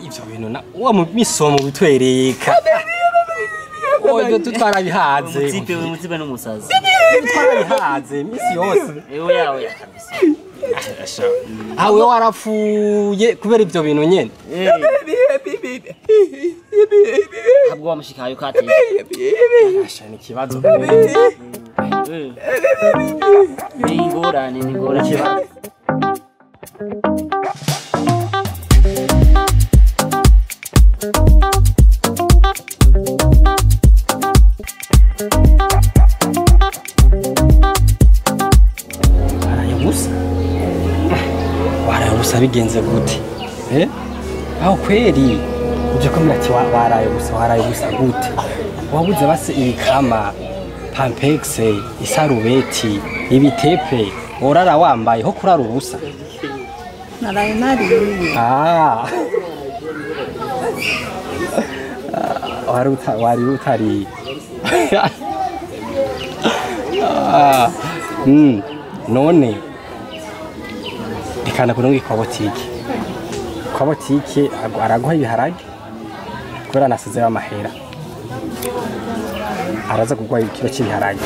Ivyo bintu na wa mu misomo bitwereka. Oyo tutwarabihaze. Umutipe umutipe n'umusazi. Tutwarabihaze misi yose. Ewe yawe ya kabisa. Ah wewe warapfuye kubera ivyo bintu nyene. Ntabwo wamushikayo kati. Asha ni kibazo. Ni ingorane ni ingorane. Waraye ubusa? Waraye ubusa bigenze gute? Eh? Aho kweri uje kumira ati waraye ubusa, waraye ubusa gute? Wabuze base ibikama, pampex, isarubeti, ibitepe, urara wambaye ho kurara ubusa. Naraye nariye. Ah. Wari utari. Ah. None reka nakurungi kwa botike. Kwa botike araguha ibiharage kubera nasizeyo amahera. Araza kuguha ikiro cy'ibiharage.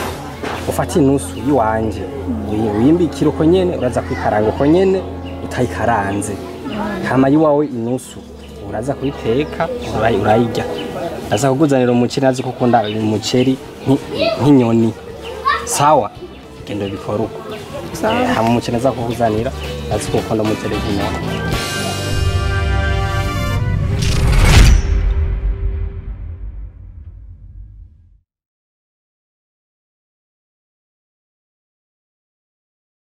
Ufata inusu yiwanje, uyimbikira uko nyene, uraza kwikaranga uko nyene utayikaranze. Hama yiwawe inusu uraza kuyiteka urayirya. Aza kukuzanira umuceri, azi ko ukunda umuceri nk'inyoni. Sawa, genda ubikore uko. Sawa. Hama umuceri aza kukuzanira, azi ko ukunda umuceri nk'inyoni.